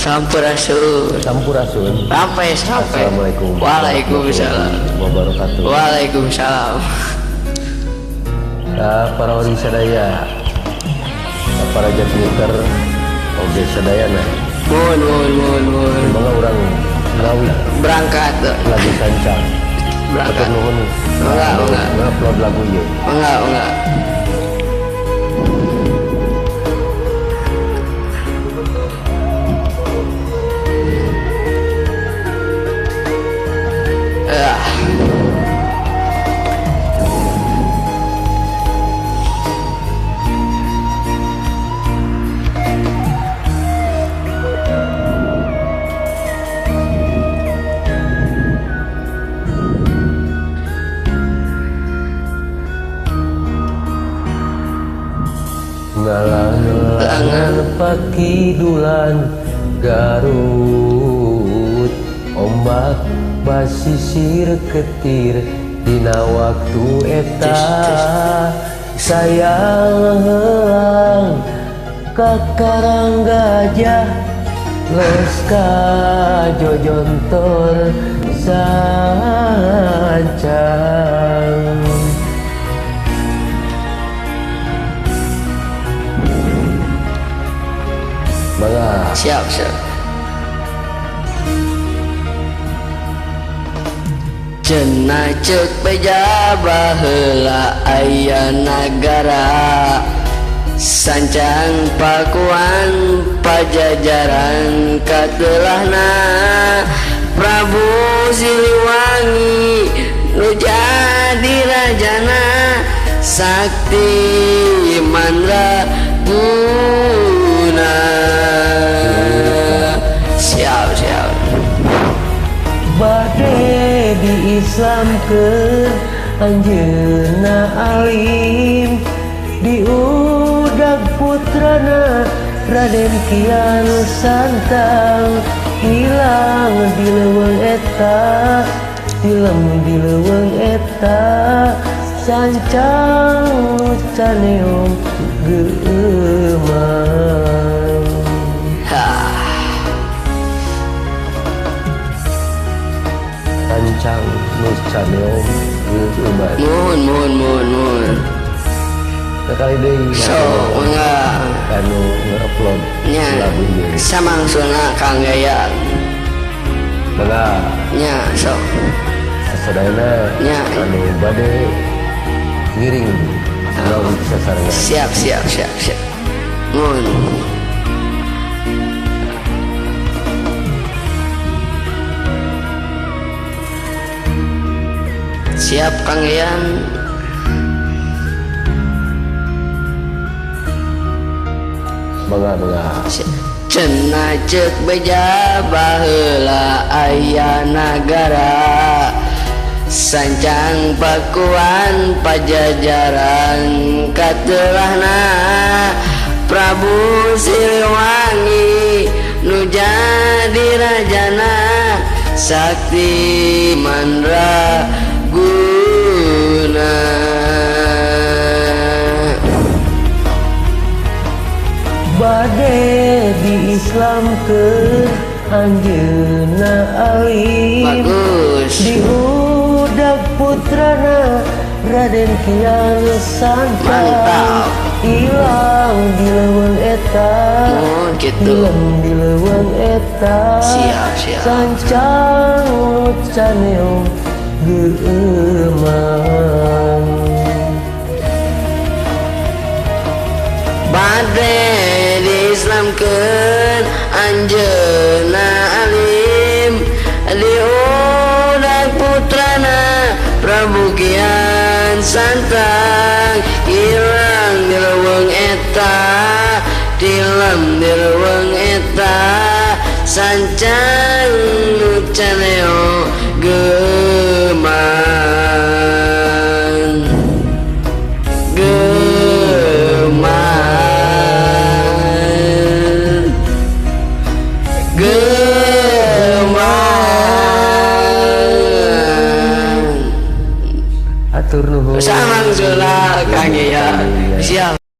Sampurasun. Sampurasun. Sampai sampai. Assalamualaikum. Waalaikumsalam. Wabarakatuh. Waalaikumsalam. Nah, para wargi sadaya, para jatmiter, oge sadayana. Mohon mohon mohon mohon. Mangga urang ngawih Berangkat. Lagu sancang. Berangkat. Hatur nuhun. Mangga, mangga. Ngupload lagu ieu. Mangga, mangga. Ah. Ngalang-langan pakidulan Garut, ombak basisir ketir dina waktu eta sayang helang ka Karang Gajah los ka Jojontor sancang. Mangga. Siap, siap. Cenah ceuk beja baheula aya nagara sancang Pakuan Pajajaran katelahna Prabu Siliwangi nu jadi rajana sakti mandra guna. Siap, siap. Bade diislamkeun anjeunna alim diudag putrana Raden Kian Santang hilang di leuweung eta tilem di leuweung eta sancang nu caneong geumang. Sancang nu caneong geumang. Mohon mohon mohon mohon. Sekali deui. So, mangga. Anu nge-upload Nya. Lagu ieu. Samangsuna Kang Yayan. Mangga. Nya, sok. Sadayana Nya. Anu bade ngiring ngawih sasarengan. Siap, siap, siap, siap. Mohon. Siap Kang Yayan. Mangga, mangga. Cenah ceuk beja baheula aya nagara sancang Pakuan Pajajaran katelahna Prabu Siliwangi nu jadi rajana sakti mandra guna. Bade diislamkeun anjeunna alim Bagus. Diudag putrana Raden Kian Santang Mantap. Hilang di leuweung eta Oh, gitu. tilem di leuweung eta Siap, siap. Sancang nu caneong geumang. Bade diislamkeun anjeunna alim diudag putrana Prabu Kian Santang hilang di leuweung eta tilem di leuweung eta sancang nu caneong geumang. Geumang. Geumang. Hatur nuhun. Samangsula Kang Yayan. Siap.